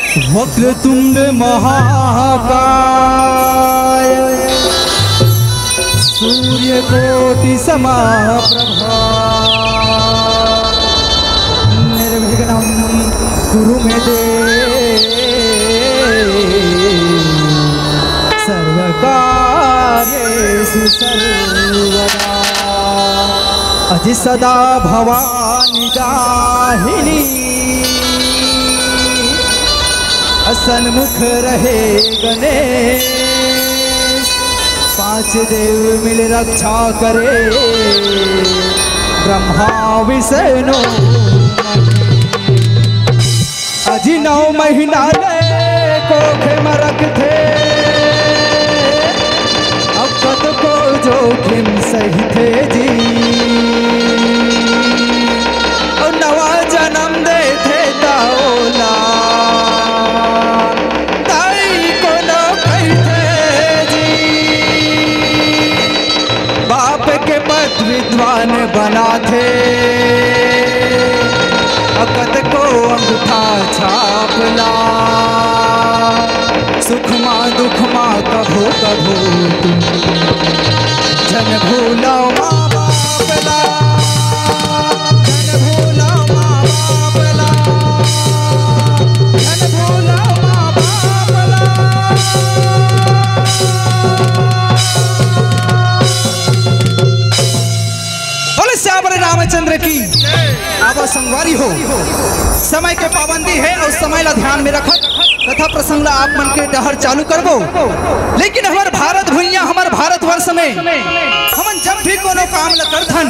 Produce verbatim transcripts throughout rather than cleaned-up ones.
वक्रतुंड महाकाय सूर्यकोटि समप्रभा निर्विघ्नं कुरु मे देव सर्वकार्येषु सर्वदा। अजि सदा भवानि दाहिनी असन्मुख रहे गणेश। पांच देव मिल रक्षा करे ब्रह्मा विष्णु महेश। अजी नौ महीना ले कोखे म रखथे, अब कतको जोखिम सहिथे जी। अउ नवा जनम देथे त ओला दाई कोनो कहिथे जी। बाप के पद विद्वान बनाथे, अ कतको अंगूठा छाप ला। सुख मा दुख मा कभो कभो तुम झन भूलव माँ बाप ला। झन भूलव माँ बाप ला। झन भूलव माँ बाप ला। बोले सियावर रामचंद्र की। आवा संगवारी हो, समय के पाबंदी हे अउ समय ला ध्यान में रखत कथा प्रसंग ला आप मन के डहर चालू करबो। लेकिन हमर भारत भुइयां, हमर भारतवर्ष में हमन जब भी कोनो काम ला करथन,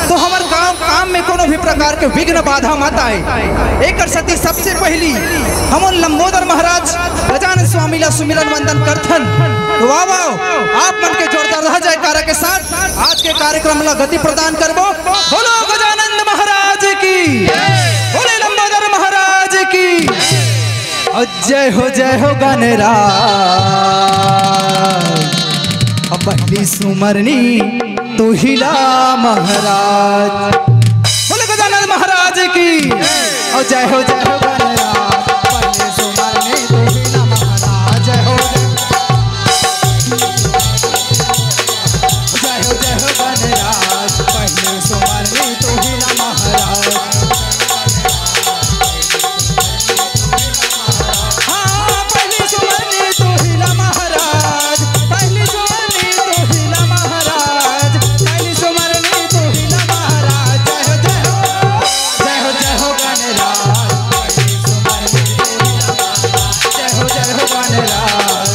तो हमर काम, काम में कोनो भी प्रकार के विघ्न बाधा मत आए। एकर सेती सबसे पहिली हमन लंबोदर महाराज गजानन स्वामी ला सुमिरन वंदन करथन। तो वाह, वाह, आप मन के जोरदार जयकारा के साथ आज के कार्यक्रम ला गति प्रदान करबो। बोलो गजानंद महाराज की, बोले लंबोदर महाराज की। अ जय हो, जय हो गणराज। अ पहली सुमरनी तुहिला महाराज। बोले गजानंद महाराज की। अ जय हो, जय हो गणराज। पहली सुमरनी तुहिला महाराज। जय हो, जय हो। जय हो, जय हो गणराज, पहली सुमरनी तुहिला महाराज। हाँ, पहली सुमरनी तुहिला महाराज, पहली सुमरनी तुहिला महाराज, पहली सुमरनी तुहिला महाराज। जय हो, जय हो, जय हो, जय हो गणराज, पहली सुमरनी तुहिला महाराज। जय हो, जय हो गणराज।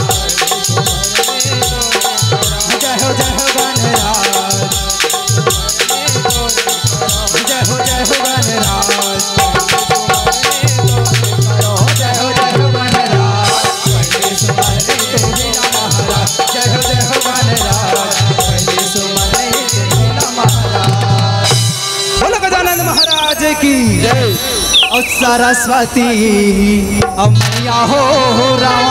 जय हो, जय हो गणराज। जय हो, जय हो गणराज। जय हो, जय हो गणराज। जय हो, जय हो गणराज। बोलो गजानंद महाराज की। जय। अउ सरस्वती अउ मैया हो राम,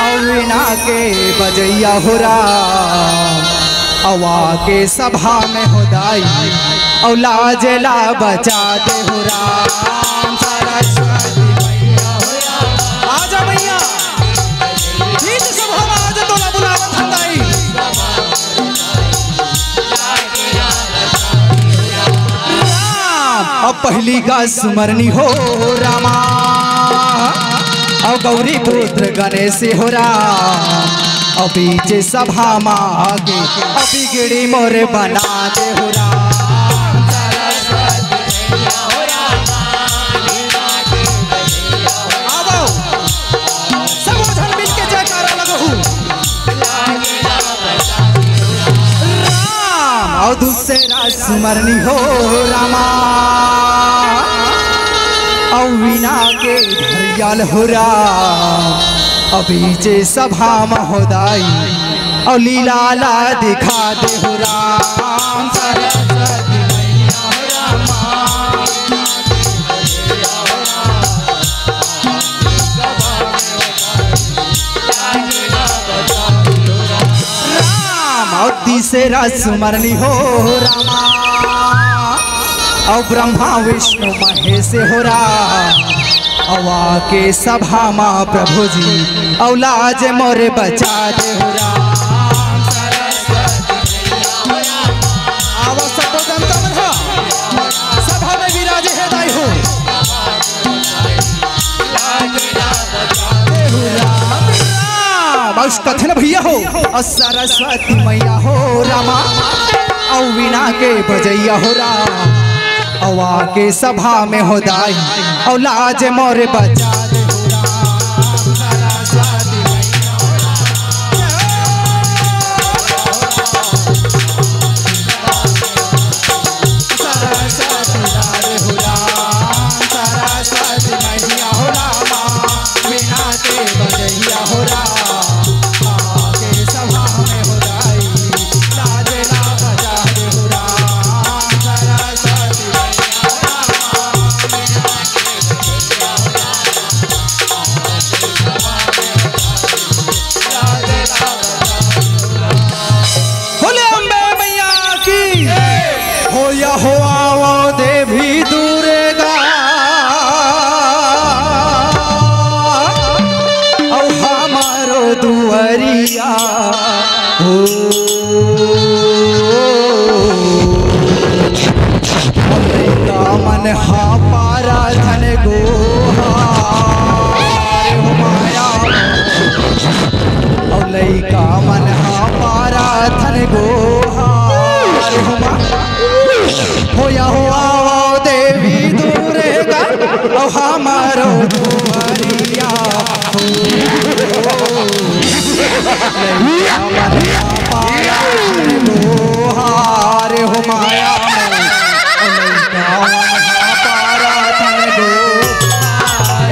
अउ वीणा के बजैया हो राम, अउ आके सभा में हो दाई, अउ लाज ला बचा दे हो राम। सरस्वती मैया हो राम। आजा मैया, गीत सभा में आज तोला बुलावत हन दाई। राम, अब पहली गा सुमरनी हो रामा, अब गौरी पुत्र गणेश हो राम, अब बीच सभा मा आके, अब बिगड़ी मोर बना दे हो राम। सरस्वती मैया हो रामा, आवो, सब झन मिलके जयकारा लगहू। राम, अउ दूसरा सुमरनी हो रामा, अउ वीणा के धरियाल हो राम, अउ बीचे सभा म हो दाई, अउ लीला ला दिखा दे हो राम। सरस्वती मैया हो रामा, राम, अउ तीसरा सुमरनी हो रामा, अउ ब्रह्मा विष्णु महेश हो राम, अउ आके सभा मा प्रभु जी, अउ लाज मोर बचा दे हो राम। आवा सबो जनता मन हा, सभा में विराजे हे दाई हो। राम राम। बस कथे न भैया हो, अउ सरस्वती मैया हो रामा, अउ वीणा के बजैया हो राम, अउ आके सभा में हो दाई, अउ लाज मोर बचा दे हो राम, सरस्वती मैया हो राम। सरस्वती लाल हो राम, सरस्वती मैया हो रामा, वीणा के बजैया हो राम, आके सभा में हो दाई, लाज ना बचा दे हो राम, सरस्वती मैया हो रामा, वीणा के बजैया हो राम। बोले अम्बे मैया की। होया हो आवो देवी दुर्गा, अउ हमारो दुआरिया हो। लइका मन हा पारा धन गोहार हो माया। अउ लइका मन हा पारा धन गोहार हो मा। होया हो आवो देवी दुर्गा, अउ हमारो दुआरिया हो। लइका मन हा पारा धन गोहार हो माया। लइका मन हा पारा धन गोहार।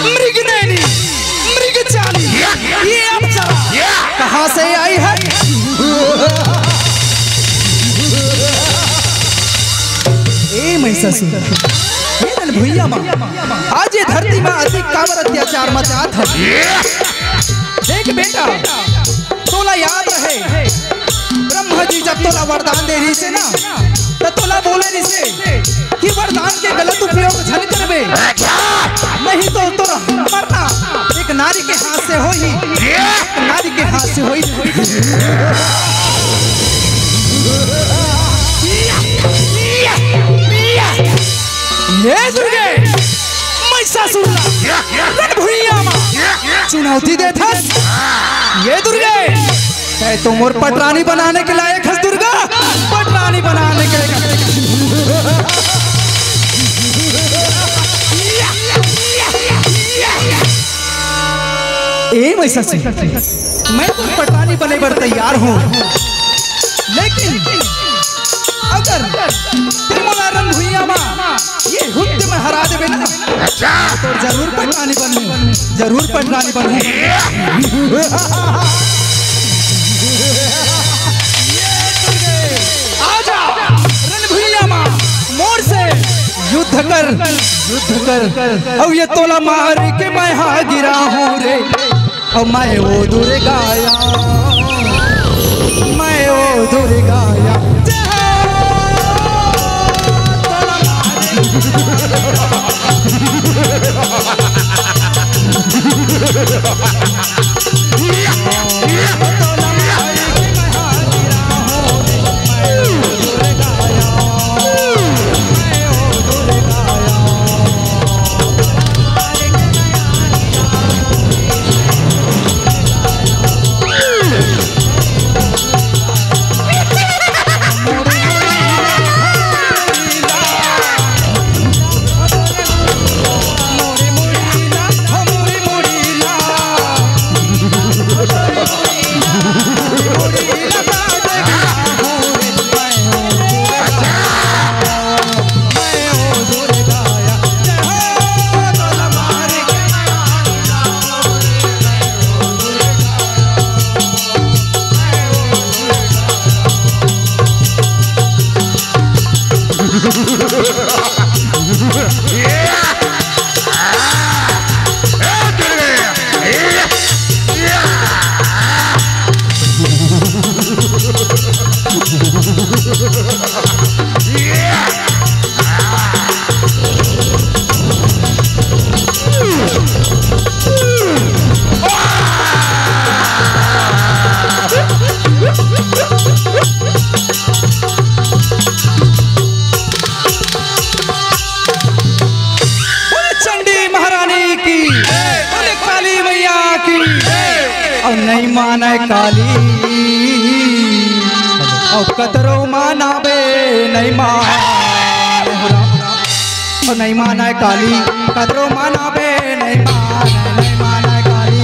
मृग नैनी, मृग चाली, ये अप्सरा कहाँ से आई है? ए महिषासुर, ए नन भुइयां मा, आज ये धरती मा अति काबर अत्याचार मचात है। देख बेटा, तोला याद रहे, ब्रह्मा जी जब तोला वरदान दे रहिसे ना, त तोला बोले रहिसे कि वरदान के गलत उपयोग झन करबे, नहीं तो तोर मरना एक नारी के हाथ से होही, एक नारी के हाथ से होही। ये दुर्गे, महिषासुर ला रणभुइयां मा चुनौती देथस। ये दुर्गे, तैं तो मोर पटरानी बनाने के लायक हस दुर्गा, पटरानी बनाने के लायक। ए महिषासुर, मैं तो पटरानी बने बर तैयार हूँ, लेकिन अगर तैं मोला रणभुइयां मा ये युद्ध में हरा देबे ना, अच्छा। तो जरूर पटरानी बनहूँ, जरूर पटरानी बनहूँ। कर, युद्ध कर, अउ ये तोला मार के मैं हा गिरा हूँ रे, अउ मैं ओ दुर्गा आंव, मैं ओ दुर्गा आंव। जय हो। तोला मार बोले चंडी महारानी की, बोले काली मैया की। अउ नइ मानय काली, अउ कतरो मनाबे नइ मानय। अउ नइ मानय काली, कतरो मनाबे नइ मानय, नइ मानय काली।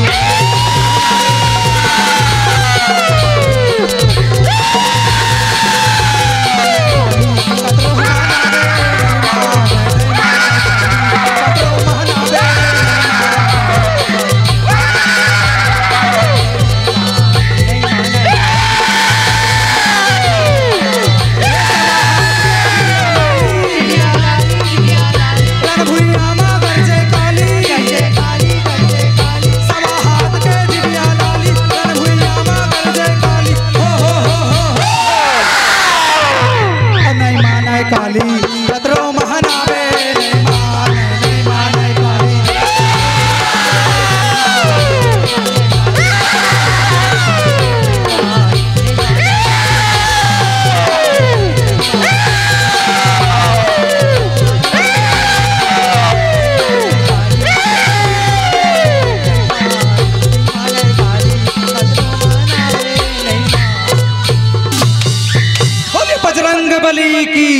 बोले बजरंग बली की।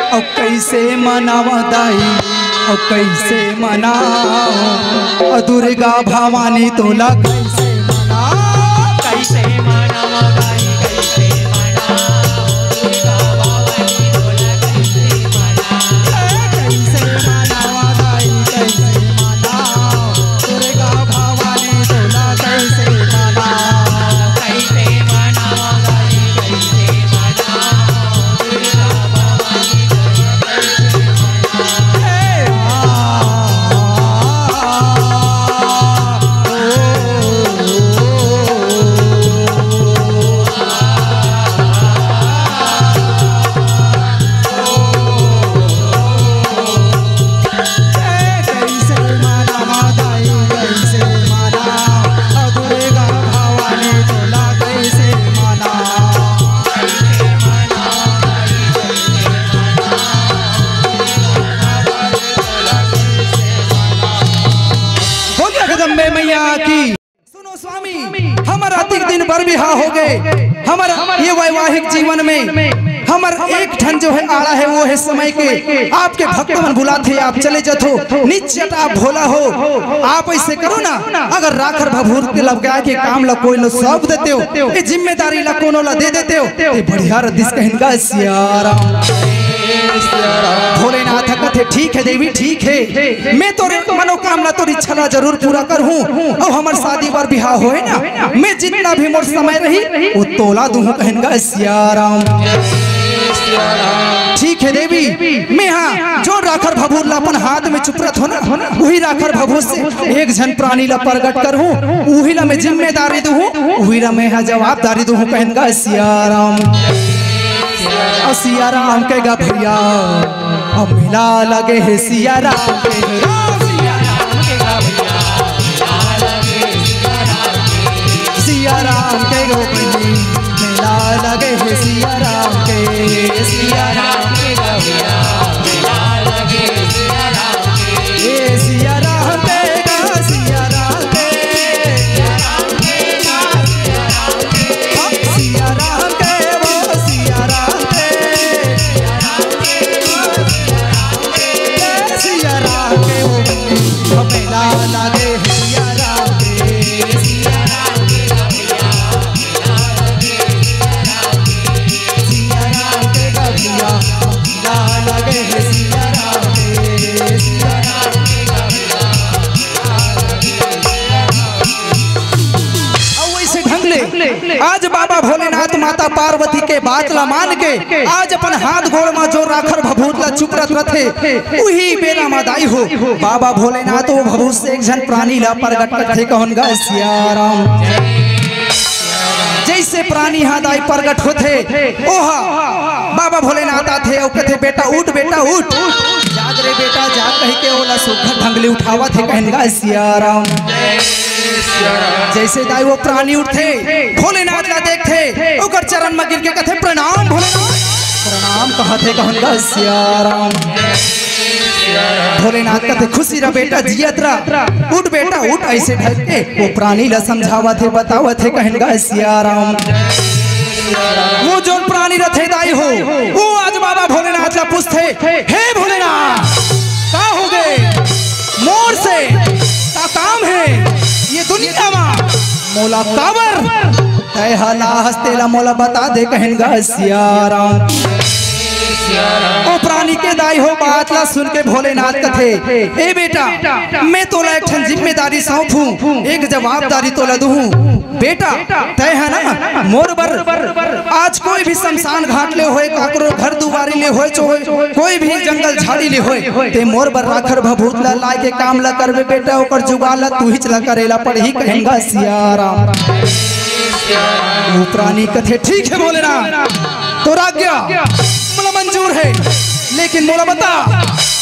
अउ कइसे मनावं दाई, अउ कइसे मनावं, अउ दुर्गा भवानी तोला कइसे मनावं, कइसे मनावं दाई, कइसे मनावं, दुर्गा भवानी तोला कइसे मनावं, कइसे मनावं दाई, कइसे मनावं, दुर्गा भवानी तोला कइसे मनावं, कइसे मनावं दाई, कइसे मनावं, दुर्गा भवानी तोला कइसे मनावं। बोलिए जगदम्बे मैया की। सुनो स्वामी, हमर अतिक दिन बर बिहाव हो गे, हमर ये वैवाहिक जीवन में हमर एक ठन जो है आड़ा है, वो है समय के। आपके भक्त मन बुलाथे, आप चले जथो, निच जटा भोला हो। आप ऐसे करो ना, अगर राखर भभूर के लग गया के काम ला कोई ला सौंप देते हो, ये जिम्मेदारी ला कोनो ला दे देते हो, ये बढ़िया रतिस कहिन गा सियाराम। भोलेनाथ कथे, ठीक है देवी, ठीक है, मैं तोरे मनोकामना, तोर इच्छा ला जरूर पूरा करहूँ, अउ हमर शादी बर बिहाव होए ना, मैं जितना भी मोर समय रही, वो तोला दूहूँ, कहिन गा सियाराम। ठीक हे देवी, मैं हा जोन राखर भभूत ला अपन हाथ में चुपरत हों ना, उही राखर भभूत से एक झन प्राणी ला परगट करहूं, उही ला मैं जिम्मेदारी दूहूं, उही ला मैं हा जवाबदारी दूहूं, कहेन गा सिया राम। अउ सिया राम के गा भइया, अब मेला लगे हे सिया राम के। सिया राम के गोपी मेला लगे हे सिया राम के, सिया राम के गौरिया मेला लगे सिया राम के, ए सिया राम के गा, सिया राम के, सिया राम के, ओ सिया राम के, सिया राम के ओ मेला लगे सिया राम के, सिया राम के गौरिया मेला लगे सिया राम के, सिया राम के गौरिया मेला लगे सिया राम के, सिया राम के गौरिया मेला लगे सिया राम के। अउ वइसे ढंग ले आज बाबा भोलेनाथ माता पार्वती के बात ला मान के आज अपन हाथ गोड़ म जो राखर भभूत ला चुपरत रथे, उही बेरा म दाई हो बाबा भोलेनाथ ओ भभूत से एक झन प्राणी ला परगट करथे, कहेन गा सिया राम। जइसे प्राणी हा दाई परगट होथे, ओहा बाबा भोलेनाथ आथे अउ कथे, "बेटा उठ, बेटा उठ, जाग रे बेटा जाग," कहिके ओला सुग्घर ढंग ले उठावत हे, कहेन गा सिया राम। जइसे दाई ओ प्राणी उठथे, भोलेनाथ ला देखथे, ओकर चरण म गिर के कथे, "प्रणाम भोलेनाथ।" प्रणाम कहत हे, कहेन गा सिया राम। भोलेनाथ कथे, "खुशी रह बेटा, जियत रह, उठ बेटा उठ।" अइसे ढंग के ओ प्राणी ला समझावत हे, बतावत हे, कहेन गा सिया राम। ओ जोन प्राणी रथे दाई हो, ओ आज बाबा भोलेनाथ ला पूछथे, "हे भोलेनाथ, का होगे? मोर से का काम हे ये दुनिया म? मोला काबर तैं हा लाहस, तेला मोला बता दे," कहेन गा सिया राम। ओ प्राणी के दाई हो बात ला सुन के भोलेनाथ कथे, "ए बेटा, मैं तोला एक ठन जिम्मेदारी सौंपहूं, एक जवाबदारी तोला दूहूं। बेटा, तैं हा ना मोर बर आज कोई भी शमशान घाट ले होय, काकरो घर दुवारी ले होय, चाहे कोई भी जंगल झाड़ी ले होय, तैं मोर बर राखर भभूत ला लाय के काम ला करबे बेटा, ओकर जुगाड़ ला तुहीच ला करे ला पड़ही," कहेन गा सिया राम। ओ प्राणी कथे, "ठीक हे भोलेनाथ, तोर आज्ञा मोला मंजूर हे, लेकिन मोला बता,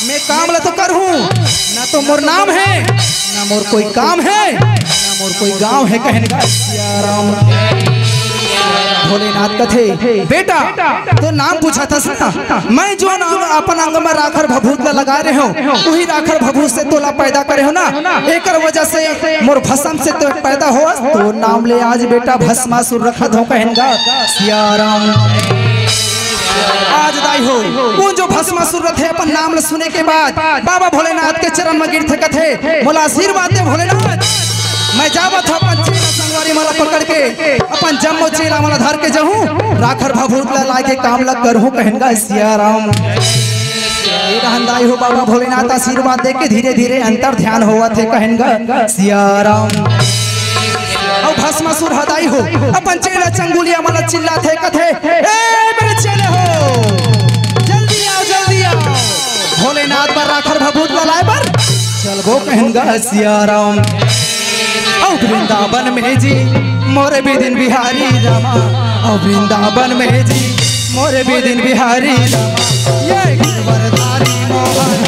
मैं काम ला तो करहूं, ना तो मोर नाम हे, ना मोर कोई काम हे, ना मोर कोई गांव हे," कहेन गा सिया राम। भोलेनाथ कथे, "बेटा, तोर नाम पूछत हस ना, मैं जोन अपन अंग म राखर भभूत ला लगाय रहेंव, उही राखर भभूत से तोला पैदा करे हों ना, एकर वजह से मोर भसम से तो पैदा होवस, तोर नाम ले आज बेटा भस्मासुर रखत हों," कहेन गा सिया राम। आज दाई हो, ओ जो भस्मासुर रथे अपन नाम ल सुने के बाद बाबा भोलेनाथ के चरण म गिरथे, कथे, "मोला आशीर्वाद दे भोलेनाथ, मैं जावत हों अपन चेला संगवारी मन ला पकड़ के, अपन जम्मो चेला मन ला धर के जाहूं, राखर भभूत ला लाय के काम ला करहूं," कहेन गा सिया राम। ए रहन दाई हो, बाबा भोलेनाथ आशीर्वाद दे के धीरे धीरे अंतर ध्यान होवत हे, कहेन गा सिया राम। अउ भस्मासुर ह दाई हो अपन चेला चंगुलिया मन ला चिल्लाथे, कथे, "ए मेरे चेले हो, जल्दी आओ, जल्दी आओ, भोलेनाथ बर राखर भभूत ला लाय बर चलबो," कहेन गा सिया राम। अउ वृंदावन में जी मोरे बिदिन बिहारी रामा, अउ वृंदावन में जी मोरे बिदिन बिहारी रामा, ये गिरवरधारी मोहन।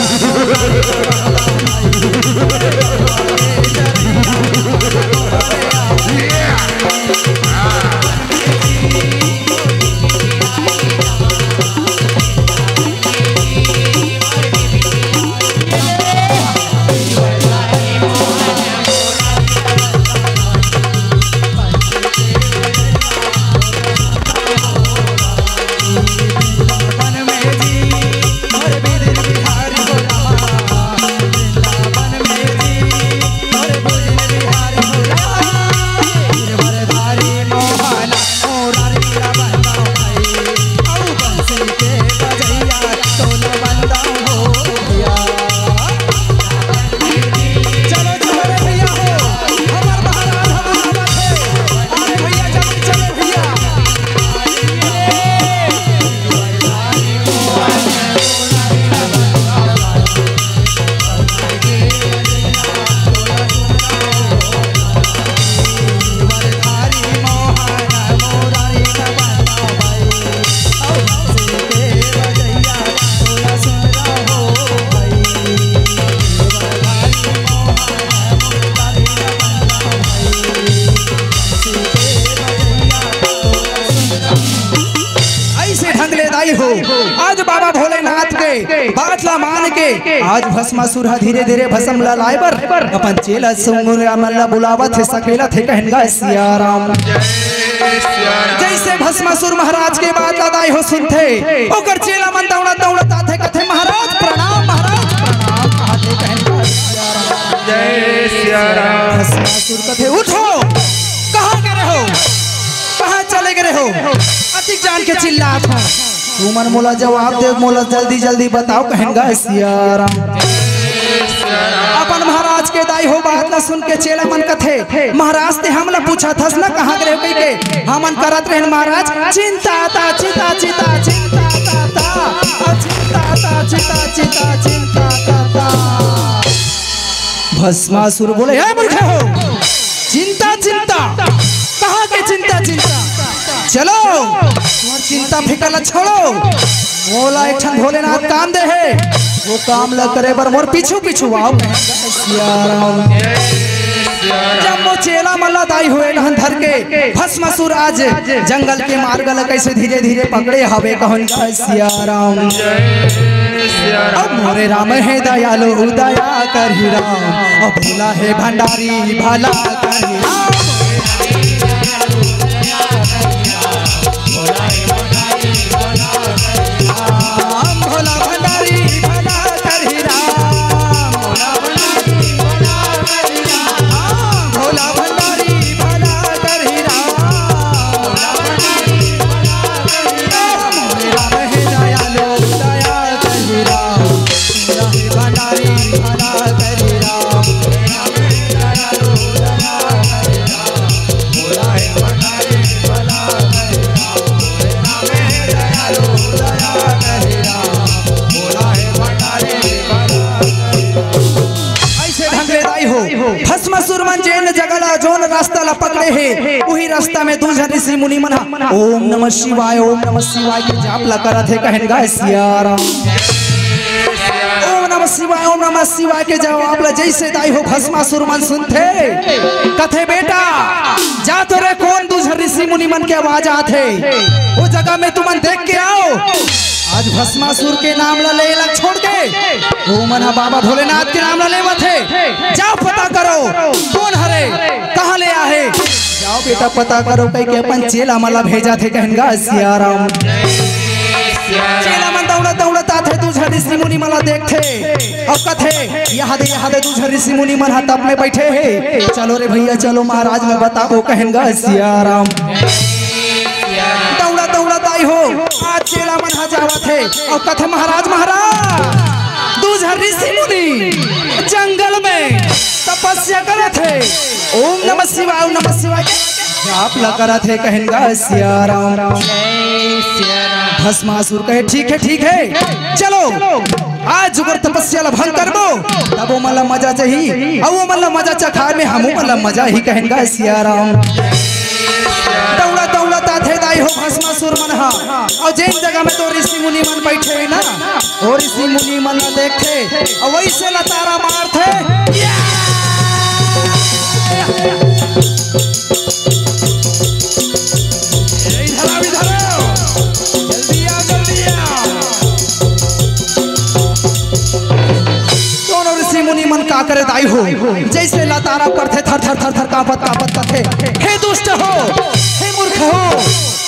भोलेनाथ के बात ला मान के आज भस्मासुर ह धीरे धीरे भस्म ला लाए बर अपन चेला संगुरिया मन ला बुलावत हे, सकेलत हे, कहेन गा सिया राम। जैसे भस्मासुर महाराज के बात ला दाई हो सुनथे, ओकर चेला मन दौड़त दौड़त आथे, कथे, "महाराज प्रणाम, महाराज प्रणाम," आथे, कहेन गा सिया राम। जय सिया राम। भस्मासुर कथे, "उठो, कहाँ गे रहे हो, कहाँ चले गे रहे हो?" अतिक जान के चिल्लात हो। तुमन मोला जवाब दे, मोला जल्दी जल्दी बताओ, कहेन गा सिया राम। अपन महाराज के दाई हो बात ला सुन के चेला मन कथे, "महाराज ते हमला पूछत हस ना कहाँ गे रहे हो कहिके, हमन करत रहेन महाराज चिंता ता, चिंता, चिंता, चिंता ता ता, चिंता ता, चिंता, चिंता, चिंता ता ता।" भस्मासुर बोले, "हे मूर्ख हो, चिंता, चिंता, कहाँ के चिंता, चिंता? चलो, तुम्हार चिंता फिकर ला छोड़ो, मोला एक ठन भोलेनाथ काम दे हे, वो काम ला करे बर मोर पीछू पीछू आओ।" सिया राम। जब वो चेला मन ला दाई हो ए डहन धर के भस्मासुर आज जंगल के मार्ग ला कैसे धीरे धीरे पकड़े हवे, कहेन गा सिया राम। अब मोरे राम हे दयालु, दया करही राम। अब भोला हे भंडारी, भला करही राम। राम भोला भंडारी, भला करही राम। राम भोला भंडारी, भला करही राम। राम हे दयालु, दया करही राम। राम भंडारी, भला करही राम। ऐसे ढंग ले दाई हो, भस्मासुर मन जेन जगह ला, जोन रास्ता ला पकड़े हे, उही रास्ता में दू झन ऋषि मुनि मन ह ओम नमः शिवाय, ओम नमः शिवाय के जाप ला करत हे, कहेन गा सिया राम। ओम नमः शिवाय, ओम नमः शिवाय के जाप ला जैसे दाई हो भस्मासुर मन सुनथे, कथे, "बेटा, जा तो रे, कोन दू झन ऋषि मुनि मन के आवाज आथे, वो जगह में तुमन देख के आओ।" आज भस्मासुर के नाम ला ले ला छोड़ के, वो मन ह बाबा भोलेनाथ के नाम ला लेवत हे। जाओ पता करो, कोन हरे, कहाँ ले आहे, जाओ बेटा पता करो, कहिके अपन चेला मन ला भेजत हे, कहेन गा सिया राम। चेला मन दौड़त दौड़त आथे, दू झन ऋषि मुनि मन ला देखथे, अउ कथे, "यहाँ दे, यहाँ दे दू झन ऋषि मुनि मन ह तप में बैठे हे, चलो रे भैया, चलो महाराज में बताबो," कहेन गा सिया राम। दौड़त दौड़त आई हो, आज चेला मन ह जावत हे, अउ कथे, "महाराज, महाराज, दू झन ऋषि मुनि जंगल में तपस्या करत हे, ओम नमः शिवाय, ओम नमः शिवाय जाप ला करत हे," कहेन गा सिया राम। भस्मासुर कहे, "ठीक है, ठीक है, चलो, आज ओकर तपस्या ला भंग करबो, तब वो मन ला मजा चाही, अउ वो मन ला मजा चखाए में हमू मन ला मजा ही," कहेन गा सिया राम। दौड़त दौड़त आथे दाई हो भस्मासुर मन ह, अउ जेन जगह में तो ऋषि मुनि मन बैठे हे ना, वो ऋषि मुनि मन ला देखथे, अउ वैसे लतारा मारथे। ए, इधर आओ, इधर आओ। जल्दी आओ, जल्दी आओ। दोनों ऋषि मुनि मन का करे दाई हो, जैसे लतारा पड़थे, थर थर थर थर कांपत कांपत कथे, "हे दुष्ट हो, हे मूर्ख हो,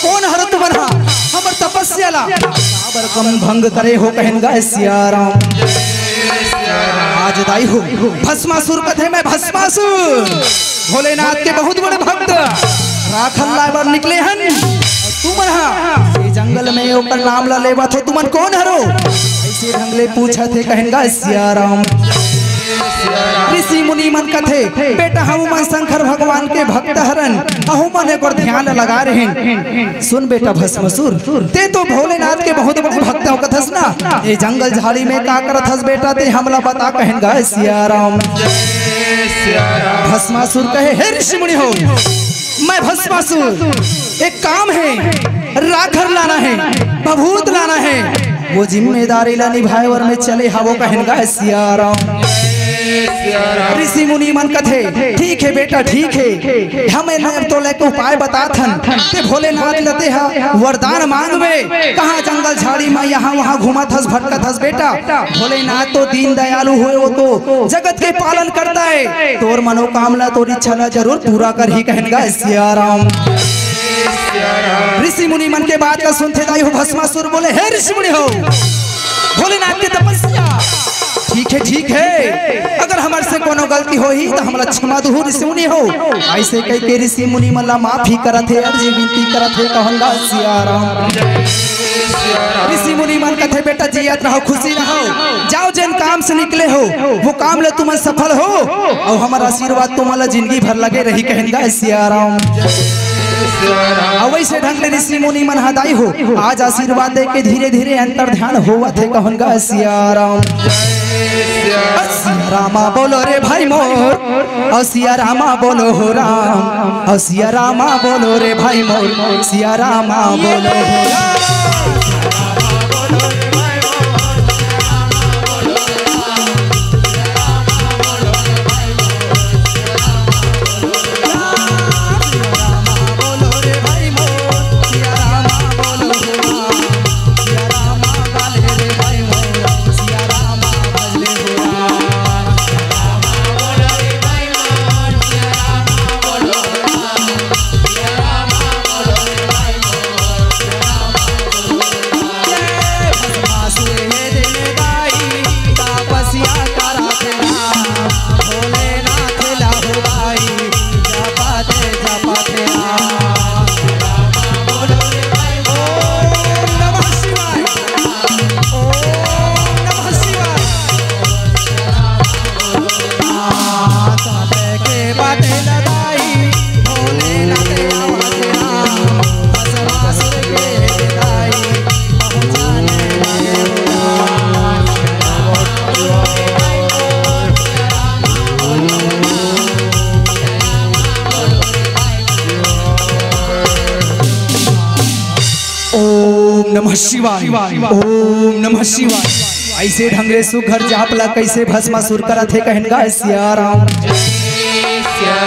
कोन हरो तुमन हा हमर तपस्या ला काबर कम भंग करे हो?" कहेन गा सिया राम। आज दाई हो भस्मासुर कथे, मैं भस्मासुर भोलेनाथ के बहुत बड़े भक्त, राखल लाए बर निकले हन। तुमन हा ये जंगल में ओकर नाम ला लेवत हो, तुमन कोन हरो? ऐसे ढंग ले पूछत हे, कहेन गा सिया राम। ऋषि मुनि मन कथे, बेटा, हमू मन शंकर भगवान के भक्त हरन, अहू मन एकर ध्यान लगा रहेन। सुन बेटा भस्मासुर, ते तो भोलेनाथ के बहुत बड़े भक्त हो कथस ना, ये जंगल झाड़ी में का करत हस बेटा, ते हमला बता, कहेन गा सिया राम। भस्मासुर कहे, हे ऋषि मुनि हो, मैं भस्मासुर, एक काम है, राखर लाना है, भभूत लाना है, वो जिम्मेदारी ला निभाए बर मैं चले हवो, कहेन गा सिया राम। ऋषि मुनि मन कथे, "ठीक हे बेटा, ठीक हे, हम एला तो लेके उपाय बतात हन, ते भोलेनाथ ल तेहा वरदान मांगबे, कहाँ जंगल झाड़ी म यहाँ वहाँ घूमत हस, भटकत हस बेटा, भोलेनाथ तो दीन दयालु होय, वो तो जगत के पालन करता है, तोर मनोकामना, तोर इच्छा ला जरूर पूरा करही," कहन गा सिया राम। ऋषि मुनि मन के बात ला सुनथे दाई हो, भस्मासुर बोले, "हे ऋषि मुनि हो, भोलेनाथ के तपस्या, ठीक है, ठीक है, अगर हमर से कोनो गलती होही त हमला क्षमा दुहू ऋषि मुनि हो।" ऐसे कह के ऋषि मुनि मन ला माफी करत हे, अर्जी विनती करत हे, कहन गा सिया राम। ऋषि मुनि मन कथे, "बेटा जियत रहो, खुशी रहो, जाओ जेन काम से निकले हो वो काम ले तुमन सफल हो, अउ हमर आशीर्वाद तुमन ला जिंदगी भर लगे रही," कहन गा सिया राम। अउ वैसे ढंग ले ऋषि मुनि मन ह दाई हो आज आशीर्वाद दे के धीरे धीरे अंतर ध्यान होवत हे, कहन गा सिया राम। सिया रामा बोलो रे भाई मोर, ओ सिया रामा बोलो हो राम, ओ सिया रामा बोलो रे भाई मोर, सिया रामा बोलो हो राम। ओम नमः शिवाय, ओम नमः शिवाय। ऐसे ढंग ले सुघर जाप ला कैसे भस्मासुर करत हे, कहन गा सिया राम।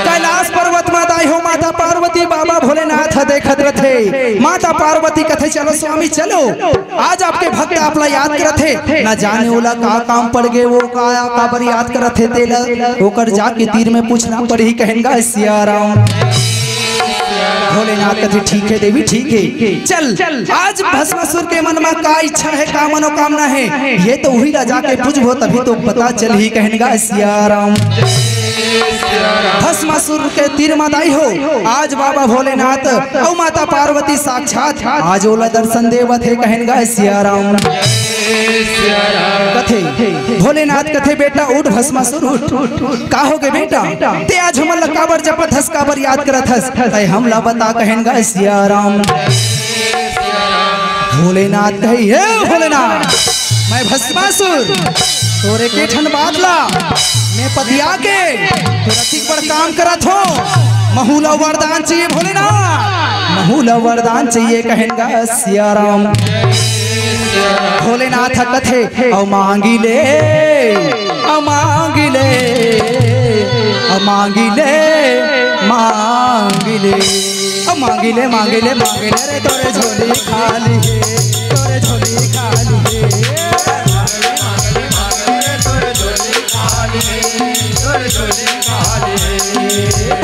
कैलाश पर्वत म दाई हो माता पार्वती बाबा भोलेनाथ ह देखत रथे। माता पार्वती कथे, "चलो स्वामी चलो, आज आपके भक्त आप ला याद करत हे, ना जाने ओला का काम पड़ गे, वो का काबर याद करत हे तेला ओकर जाके तीर में पूछना पड़ही," कहन गा सिया राम। भोलेनाथ कथे, "ठीक है देवी, ठीक है, चल, आज भस्मासुर के मन में का इच्छा है, का मनोकामना है, ये तो उही ला जाके पूछबो, तभी तो पता चलही," कहन गा सिया राम। भस्मासुर के तीर म दाई हो, आज बाबा भोलेनाथ अउ माता पार्वती साक्षात आज ओला दर्शन देवत हे, कहन गा सिया राम। कथे, भोलेनाथ कथे, "बेटा उठ भस्मासुर, उठ।" "का हो गे बेटा? ते आज हमन ला काबर जपत हस, काबर याद करत हस? तय हमला बता," कहन गा सिया राम। भोलेनाथ कही, "हे भोलेनाथ, मैं भस्मासुर, तोरे के ठन बात ला मैं पतिया के तोरा ठीक बड़ काम करत हो, महू ला वरदान चाहिए भोलेनाथ, महू ला वरदान चाहिए," कहन गा सिया राम। भोलेनाथ कथे, "अउ मांगी ले, अउ मांगी ले, अउ मांगी ले, मांगी ले, अउ मांगी ले, मांगी ले, मांगी ले रे, तोरे झोली खाली हे, तोरे झोली खाली हे।"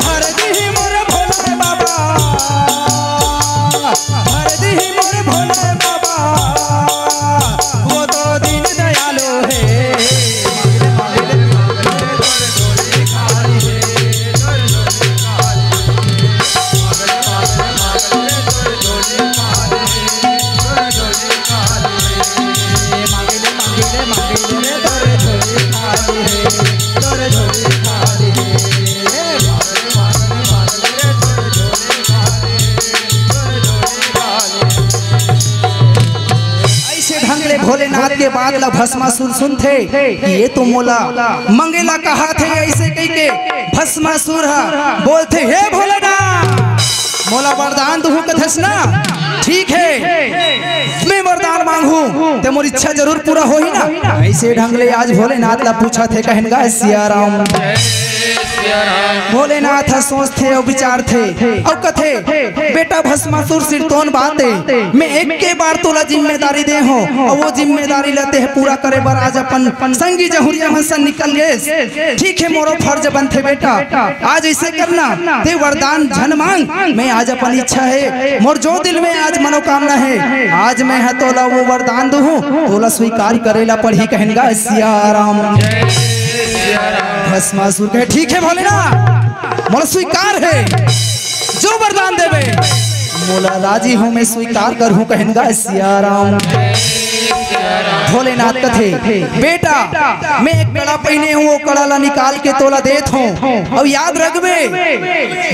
भर दिही मोर भोले बाबा, भर दिही मोर भोले बाबा, वो तो दीन दयालु हे। ऐसे ढंग ले भोलेनाथ के बात ला भस्मासुर सुनथे कि ये तो मोला मंगेला कहाथे, ऐसे कहिके भस्मासुर ह बोलथे, "हे भोलेनाथ, मोला वरदान दुहू कथस ना? ठीक हे, मैं वरदान मांगहूं, ते मोर इच्छा जरूर पूरा होही ना। अइसे ढंग ले आज भोलेनाथ ला पूछत हे, कहिन गा सिया राम। भोलेनाथ ह सोचथे अउ विचारथे अउ कथे, "बेटा भस्मासुर सिरतोन बात ए, मैं एक के बार तोला जिम्मेदारी दे हों अउ वो जिम्मेदारी ला तेह पूरा करे बर आज अपन संगी जहुरिया मन संग निकल गेस। ठीक हे, मोरो फर्ज बनथे बेटा, आज अइसे करना, ते वरदान झन मांग, मैं आज अपन इच्छा हे, मोर जो दिल में आज मनोकामना हे, आज मैं ह तोला वो वरदान दूहूं, तोला स्वीकार करे ला पड़ही," कहिन गा सिया राम। भस्मासुर कहे, "ठीक हे भोलेनाथ, मोला स्वीकार हे, जो वरदान देबे, मोला राजी हों, मैं स्वीकार करहूं," कहिन गा सिया राम। भोलेनाथ कथे, "बेटा, मैं एक कड़ा पहिने हों, वो कड़ा ला निकाल के तोला देत हों, अउ याद रखबे,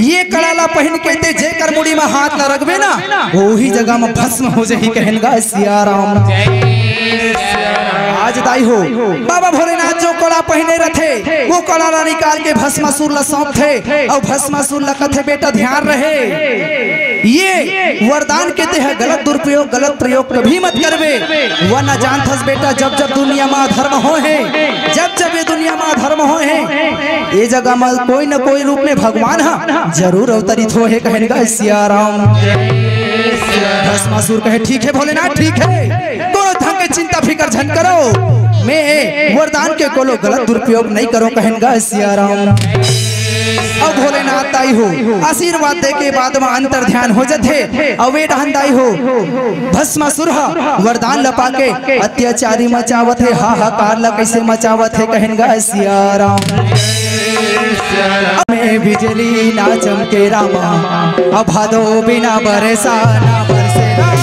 ये कड़ा ला पहिन के ते जेकर मुड़ी म हाथ ला रखबे ना, वही जगह म भस्म हो जाही," कहिन गा सिया राम। आज दाई हो, बाबा भोलेनाथ जो कड़ा पहिने रथे, वो कड़ा ला निकाल के भस्मासुर ला सौंपथे, अउ भस्मासुर ला कथे, "बेटा ध्यान रहे, ये वरदान के तेह गलत दुरुपयोग, गलत प्रयोग कभी मत करबे, वरना जानथस बेटा, जब जब दुनिया म अधर्म होहे, जब जब ये दुनिया म अधर्म होहे, ये जगह म कोई न कोई रूप में भगवान ह जरूर अवतरित होहे," कहिन गा सिया राम। भस्मासुर कहे, "ठीक हे भोलेनाथ, ठीक हे, कोनो ढंग के चिंता फिकर झन करो, मैं वरदान के कोनो गलत दुरुपयोग नइ करों," कहिन गा सिया राम। अउ भोलेनाथ दाई हो, आशीर्वाद दे के बाद म अंतर ध्यान हो जथे। अउ ए डहन दाई हो, भस्मासुर ह वरदान ल पाके अत्याचारी मचावत हे, हाहाकार ल कइसे मचावत हे, कहिन गा सिया राम। "में बिजली ना चमके रामा, अउ भादो बिना बरसा ना बरसे रामा।"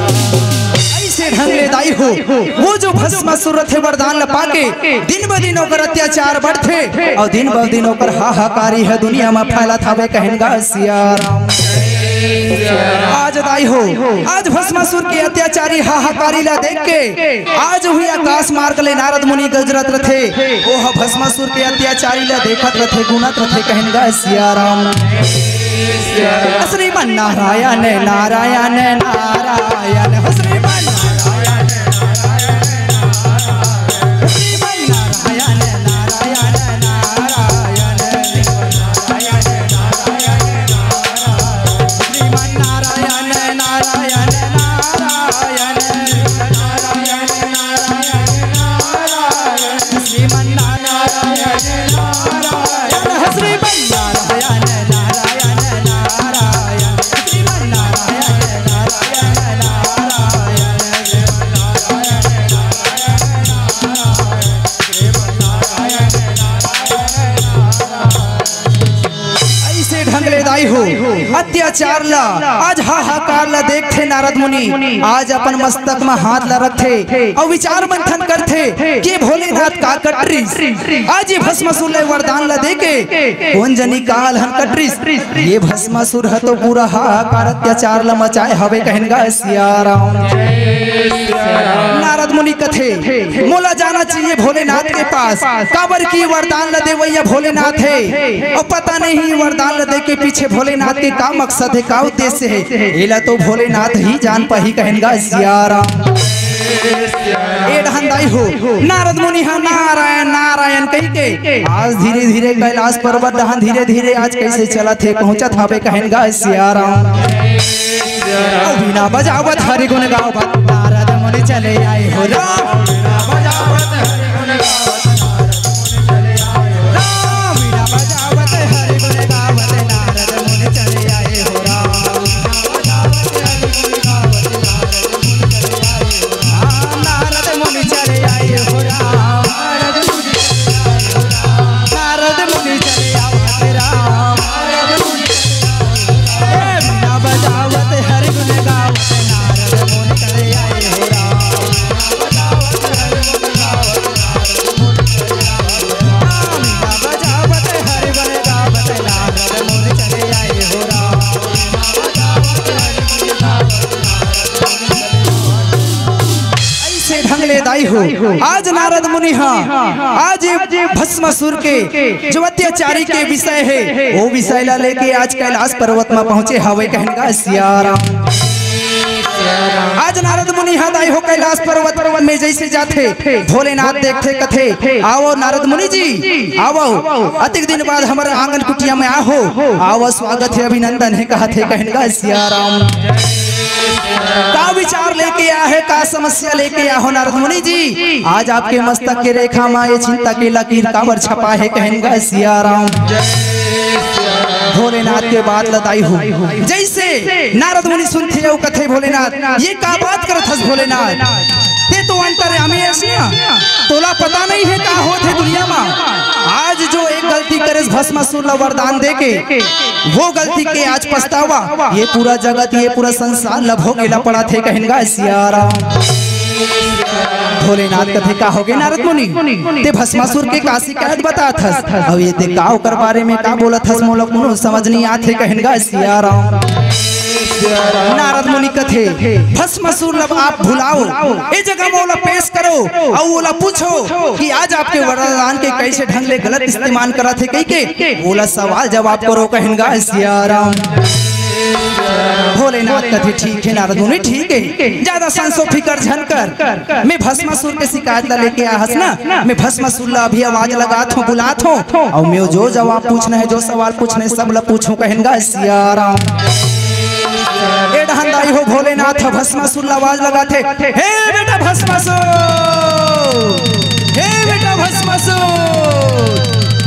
अइसे ढंग ले दाई हो, वो जो भस्मासुर रथे वरदान ल पाके दिन ब दिन ओकर अत्याचार बढ़थे अउ दिन ब दिन ओकर हाहाकारी ह दुनिया म फैलत हवे, कहिन गा सिया राम। आज दाई हो, आज भस्मासुर के अत्याचारी हाहाकारी ला देख के आज उही आकाश मार्ग ले नारद मुनि गुजरत रथे, ओह भस्मासुर के अत्याचारी ला देखत रथे, गुनत रथे, कहिन गा सिया राम। श्रीमन नारायण, नारायण, नारायण, श्रीमन नारायण, नारायण, श्रीमन नारायण, नारायण, नारायण। अइसे ढंग ले दाई हो, अत्याचार ला, आज हाहाकार ला देखथे नारद मुनि, आज अपन मस्तक म हाथ ला रखथे अउ विचार मंथन करथे कि भोलेनाथ का कटरिस, आज ये भस्मासुर ले वरदान ला देके कोन जनी का अलहन कटरिस, ये भस्मासुर ह तो पूरा हाहाकार अत्याचार ला मचाए हवे, कहिन गा सिया राम। नारद मुनि कथे, मोला जाना चाहिए भोलेनाथ के पास, काबर कि वरदान ल देवइया भोलेनाथ हे। अउ पता नहीं वरदान ल दे के पीछे भोलेनाथ के का मकसद हे, का उद्देश्य हे, एला तो भोलेनाथ ही जान पाही। कहेन गा सियाराम। ए डहन दाई हो, नारद मुनि ह नारायण नारायण कहि के आज धीरे धीरे कैलाश पर्वत डहन धीरे धीरे आज कैसे चलत हे, पहुंचत हवे। कहेन गा सियाराम। अउ बीना बजावत हरि गुण गावत नारद मुनि चले आए हो राम। बीना बजावत हरि गुण गावत नारद मुनि चले आए हो राम। बीना बजावत हरि गुण गावत नारद मुनि चले आए हो राम। नारद मुनि चले आए हो राम। नारद मुनि चले आवत राम। ए, बीना बजावत हरि गुण गावत नारद मुनि चले आए हो राम। बीना बजावत हरि गुण गावत नारद मुनि चले आए हो राम। ऐसे ढंग ले दाई हो, आज नारद मुनि ह आज भस्मासुर के जो अत्याचारी के विषय हे, वो विषय ला लेके आज कैलाश पर्वत म पहुंचे हवे। कहेन गा सियाराम। आज नारद मुनि ह दाई हो कैलाश पर्वत में जैसे जाथे, भोलेनाथ देखथे, कथे, "आवो नारद मुनि जी, आवो, अतिक दिन बाद हमर आंगन कुटिया में आहो, आवो, स्वागत हे, अभिनंदन हे," कहथे। कहेन गा सियाराम। का विचार लेके आ हे, का समस्या लेके आ हो नारद मुनि जी? आज आपके मस्तक के रेखा मा ये चिंता के लकीर काबर छपा हे? कहेन गा सियाराम। भोलेनाथ के बात ल दाई हो, जैसे नारद मुनि सुनथे अउ कथे, "भोलेनाथ, ये का बात करत हस भोलेनाथ? ते तो अंतर्यामी हस ना, तोला पता नहीं हे का होत हे दुनिया मा।" आज जो एक गलती करेस भस्मासुर ला वरदान देके, वो गलती के आज पछतावा ये पूरा जगत, ये पूरा संसार ला भोगे ला पड़त हे। कहेन गा सियाराम। भोलेनाथ कथे, "का होगे नारद मुनि? ते भस्मासुर के का शिकायत बतात हस? अउ ये ते का ओकर बारे में का बोलत हस? मोला कोनो समझ नहीं आत हे।" कहेन गा सियाराम। नारद मुनि कथे, "भस्मासुर ला आप भुलाओ, ए जगह म ओला पेश करो, अउ ओला पूछो कि आज आपके वरदान के कैसे ढंग ले गलत इस्तेमाल करत हे कहि के ओला सवाल जवाब करो।" कहेन गा सियाराम। भोलेनाथ कथे, "ठीक हे नारद मुनि, ठीक हे, ज्यादा संसो फिकर झन कर। मैं भस्मासुर के शिकायत ला लेके आ हस ना, मैं भस्मासुर ला अभी आवाज लगात हों, बुलात हों, अउ मैं जो जवाब पूछना हे, जो सवाल पूछना हे, सब ला पूछूं।" कहेन गा सियाराम। ए डहन दाई हो, भोलेनाथ ह भस्मासुर ला आवाज लगाथे, "हे बेटा भस्मासुर, हे बेटा भस्मासुर।"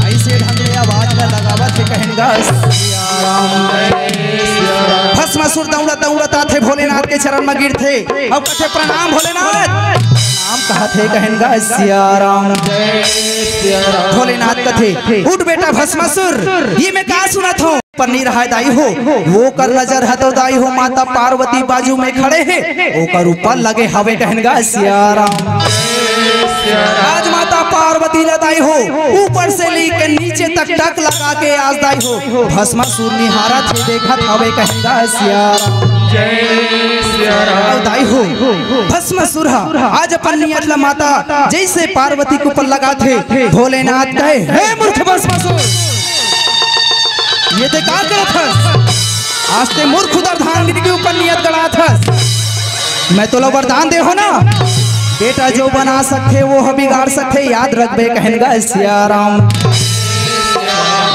ऐसे ढंग ले आवाज ला लगावत हे। कहेन गा सियाराम। भस्मासुर दौड़त दौड़त आथे, भोलेनाथ के चरण म गिरथे, अब कथे, "प्रणाम भोलेनाथ।" प्रणाम कहत हे। कहेन गा सियाराम। भोलेनाथ कथे, "उठ बेटा भस्मासुर, ये मैं का सुनत हों?" पर नहीं रहा दाई हो, वो कर नजर ह तो दाई हो, माता पार्वती बाजू में खड़े हे, ओकर ऊपर लगे हवे। कहेन गा सियाराम। आज माता पार्वती ला दाई हो, ऊपर से लेके नीचे तक टक लगा के आज दाई हो, भस्मासुर निहारत हे, देखत हवे। कहेन गा सियाराम। जय सियाराम। अउ दाई हो, भस्मासुर ह आज अपन नियत ला माता जैसे पार्वती के ऊपर लगाथे, भोलेनाथ कहे, "हे मूर्ख भस्मासुर, ये ते का करत हस? आज ते मूर्ख अर्धांगिनी के ऊपर नियत गड़ात हस। मैं तोला वरदान दे हों ना, बेटा जो बना सकथे, वो ह बिगाड़ सकथे, याद रखबे।" कहेन गा सियाराम।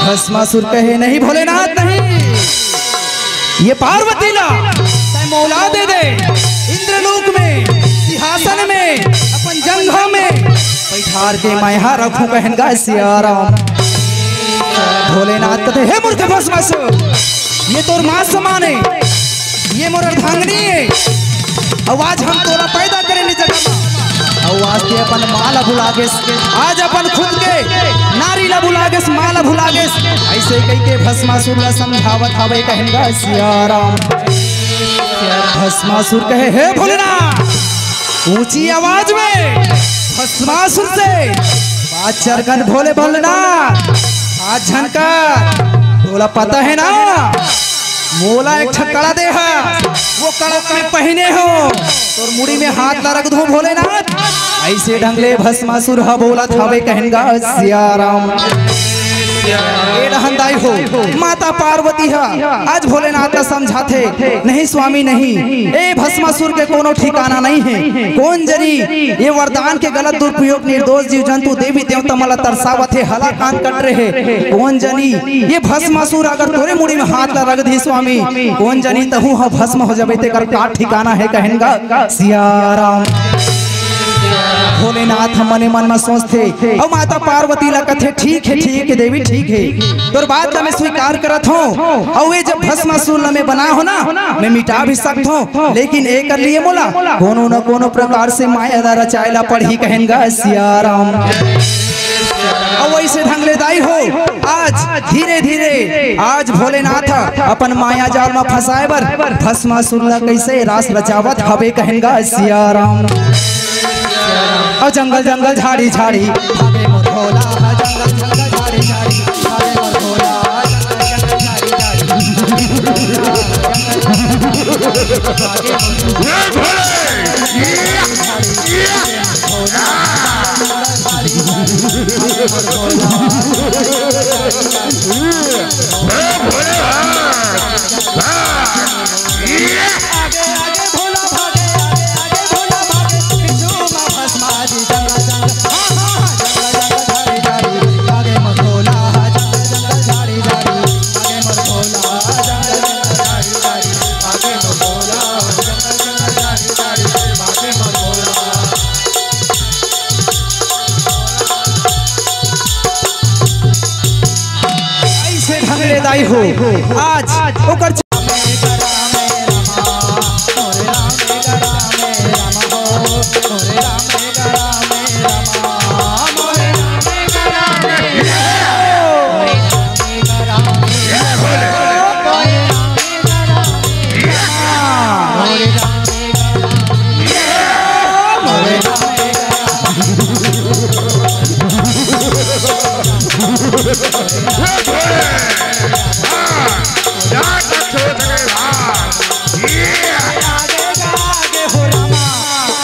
भस्मासुर कहे, "नहीं भोलेनाथ, नहीं, ये पार्वती ला तैं मोला दे दे, इंद्रलोक में सिंहासन में अपन जंघा में बैठार के मैं हा रखूं।" कहेन गा सियाराम। भोलेनाथ कथे, "हे मूर्ख भस्मासुर, ये तोर माँ समान हे, ये मोर अर्धांगिनी हे, अउ आज हम तोला पैदा करेन ए जगह म, अउ आज ते अपन माँ ला भुला गेस, आज अपन खुद के नारी ला भुला गेस, माँ ला भुला गेस।" ऐसे कहिके भस्मासुर ला समझावत हवे। कहेन गा सियाराम। भस्मासुर कहे, "हे भोलेनाथ, ऊंची आवाज में भस्मासुर से बात चरकन भोले भोलेनाथ, आज झनकर तोला पता हे ना, मोला एक ठन कड़ा दे हा, वो कड़ा मैं पहिने हो, तोर मुड़ी में हाथ ला रख दूं भोलेनाथ। अइसे ढंग ले भस्मासुर ह बोलत हवे, कहन गा सिया राम। ए डहन दाई हो, माता पार्वती ह आज भोलेनाथ ला समझाथे, नहीं स्वामी नहीं, ए भस्मासुर के कोनो ठिकाना नहीं हे। कोन जनी ये वरदान के गलत दुरुपयोग, निर्दोष जीव जंतु देवी देवता मन ला तरसावत हे, हला कान कट रहे। कोन जनी ये भस्मासुर अगर तोरे मुड़ी में हाथ ला रख दी स्वामी, कोन जनी तहू ह भस्म हो जाबे, तेकर का ठिकाना हे, कहन गा सिया राम। भोलेनाथ ह मने मन म सोचथे अउ माता पार्वती ला कथे, ठीक हे, ठीक हे देवी, ठीक हे, तोर बात ला मैं स्वीकार करत हूँ। अउ ये जब भस्मासुर ला मैं बना हो ना, मैं मिटा भी सकत हूँ, लेकिन एकर लिए मोला कोनो न कोनो प्रकार से माया ला रचाए ला पड़ही, कहन गा सिया राम। अउ वइसे ढंग ले दाई हो, आज धीरे धीरे आज भोलेनाथ ह अपन माया जाल म फंसाए बर भस्मासुर ला कइसे रास रचावत हवे, कहन गा सिया राम। अउ जंगल जंगल झाड़ी झाड़ी भागे मोर भोला, जंगल जंगल झाड़ी झाड़ी भागे मोर भोला, जंगल जंगल झाड़ी झाड़ी भागे मोर भोला, जंगल जंगल झाड़ी झाड़ी भागे मोर भोला। अइसे ढंग ले दाई हो, आज ओकर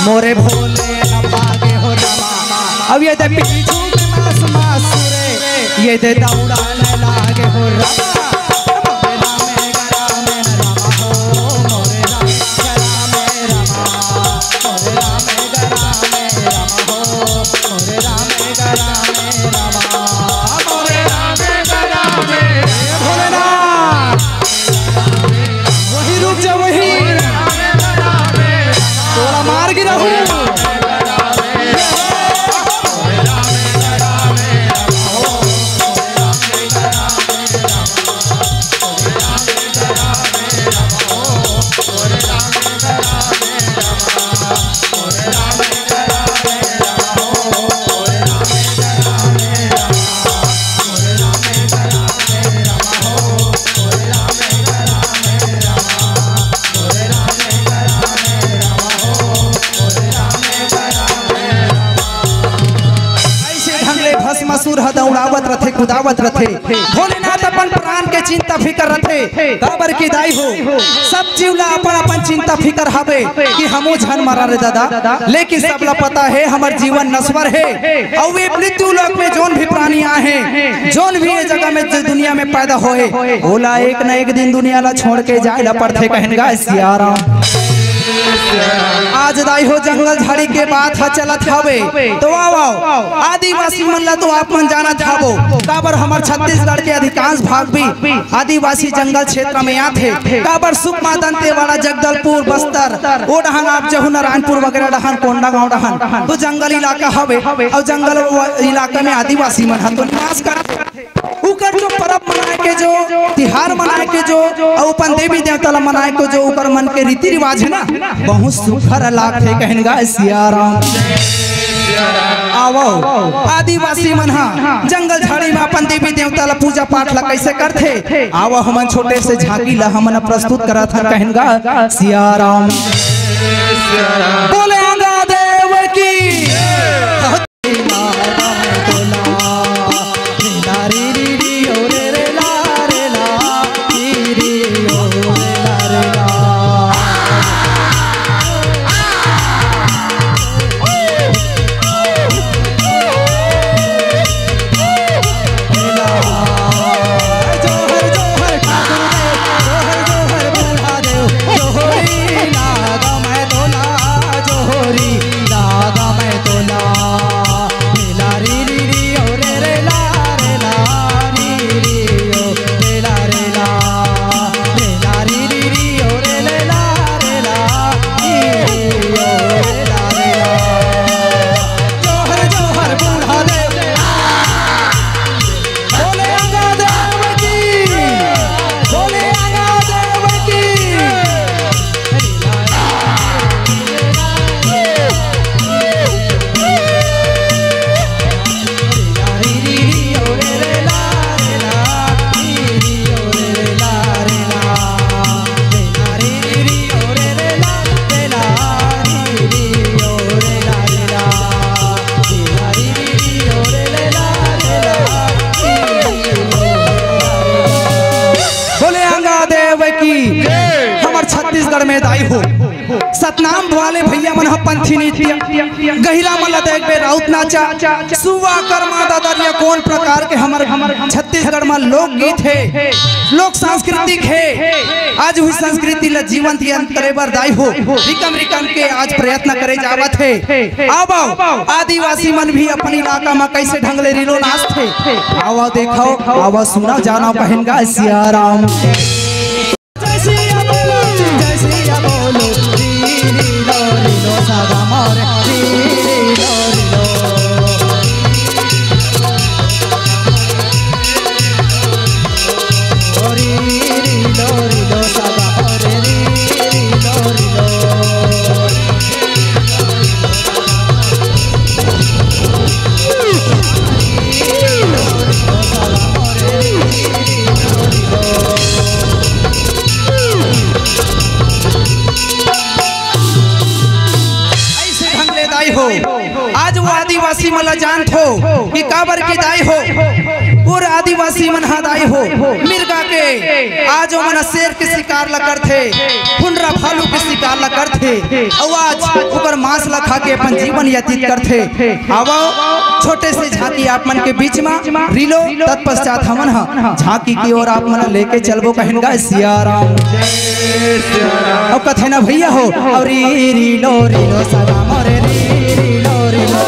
मोरे भोले न भागे हो रामा। अब ये दे पीछू में मास मासुरे, ये दे दौड़ा न लागे हो रामा। मोरे रामे गरा में न रामा हो, मोरे रामे गरा में रामा, मोरे रामे गरा में रामा हो, मोरे रामे गरा में रामा, मोरे रामे गरा में। हे भोलेनाथ, वही रुक जा, वही। तोला मार गिराहूं। अइसे ढंग ले भस्मासुर ह दौड़ावत रथे, कुदावत रथे। भोलेनाथ अपन प्राण के चिंता फिकर रथे। काबर कि दाई हो, सब जीव ला अपन अपन चिंता फिकर हवे कि हमू झन मरा रे दादा। लेकिन सबला पता हे हमर जीवन नश्वर हे। अउ ये मृत्यु लोक में जोन भी प्राणी आहे, जोन भी ये जगह में, जो दुनिया में पैदा होए, ओला एक न एक दिन दुनिया ला छोड़ के जाए ला पड़थे, कहन गा सिया राम। आज दाई हो जंगल झाड़ी के बात ह चलत हवे, तो आओ, आओ, आदिवासी मन ला तो आप मन जानत हवो, काबर हमर छत्तीसगढ़ के अधिकांश भाग भी आदिवासी जंगल क्षेत्र में आथे। काबर सुकमा, दंतेवाड़ा, जगदलपुर, बस्तर, ओ डहन आप जहू नारायणपुर वगैरह डहन, कोंडागांव डहन तो जंगल इलाका हवे, अउ जंगल व-, इलाका में आदिवासी मन ह तो निवास करथे। उकर जो परब मनाए के जो, तिहार मनाए के जो, अउ अपन देवी देवता ला मनाए के जो उकर मन के रीति रिवाज हे ना, बहुत सुघर लागथे, कहन गा सिया राम। आवो, आदिवासी मन ह जंगल झाड़ी में अपन देवी देवता ला पूजा पाठ ला कइसे करथे, आवो हमन छोटे से झांकी ला हमन प्रस्तुत करत हन, कहन गा सिया राम। बोले गंगा देव की। छत्तीसगढ़ में दाई हो, सतनाम वाले भैया मन ह पंथी नृत्य, गहिरा मन ल देख बे राउत नाचा, सुआ, कर्मा, ददरिया, कौन प्रकार के हमर छत्तीसगढ़ में लोकगीत हे, लोक सांस्कृतिक हे। आज उही संस्कृति ल जीवंत यान करे बर दाई हो, रिकम रिकम के आज प्रयत्न करे जावत हे। आवा, आदिवासी मन भी अपन इलाका में कैसे ढंग ले रीलो नाचथे। आवा, देखाव, आवा, सुना, जाना, पहन गा सियाराम। जय सिया बोलो, जय सिया बोलो, री री लो री लो सागा मोरे, री री लो री लो। ओ री री लो री लो सागा मोरे, री री लो री लो। ऐसे ढंग ले दाई हो, आज वो आदिवासी मन ला जानत हो कि काबर के दाई हो, पूरा आदिवासी मन हा दाई हो, मिर्गा के आज ओमन शेर के शिकार ला करथे, हुंडरा भालू के शिकार ला करथे, अउ आज ओकर मांस ला खा के अपन जीवन व्यतीत करथे। आवव, छोटे से झांकी आप मन के बीच मा रीलो, तत्पश्चात हमन ह झांकी की ओर आप मन ला लेके चलबो, कहेन गा सियाराम। अउ कथे ना भैया हो, अउ री री लो री लो सदा मोरे री री लो री लो।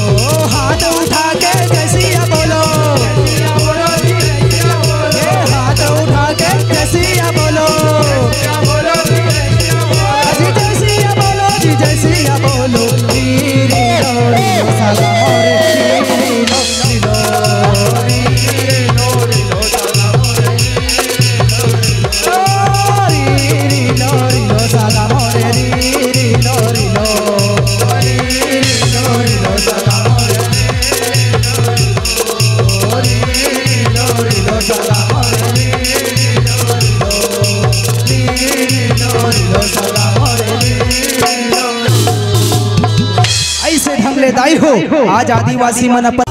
ओ हाथ उठा के जय सिया बोलो। ये हाथ उठा के जय सिया बोलो। अजी जय सिया बोलो, जी जय सिया बोलो। री री लो री लो सदा मोरे री री लो री लो। ऐसे ढंग ले दाई हो, आज आदिवासी मन अपन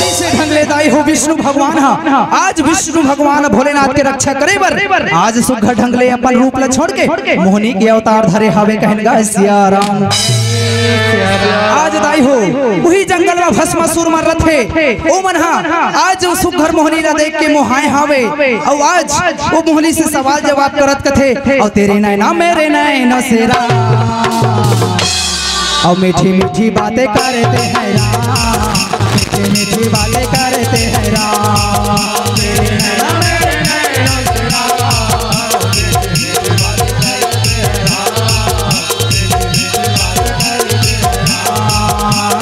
ऐसे ढंग ले दाई हो विष्णु भगवान हा। आज विष्णु भगवान भोलेनाथ के रक्षा करे बर आज सुग्घर ढंग ले अपन रूप ला छोड़ के मोहनी के अवतार धरे हावे, कहेन गा सिया राम। आज दाई हो उही जंगल में भस्मासुर मन रथे, ओ मन हा आज सुग्घर मोहनी ला देख के मोहाए हावे। अउ आज वो मोहनी से सवाल जवाब करत कथे, "अउ तेरे नैना मेरे नैनों से राम।" और मीठी मीठी बातें करते हैं राम, मीठी मीठी बातें करते हैं राम।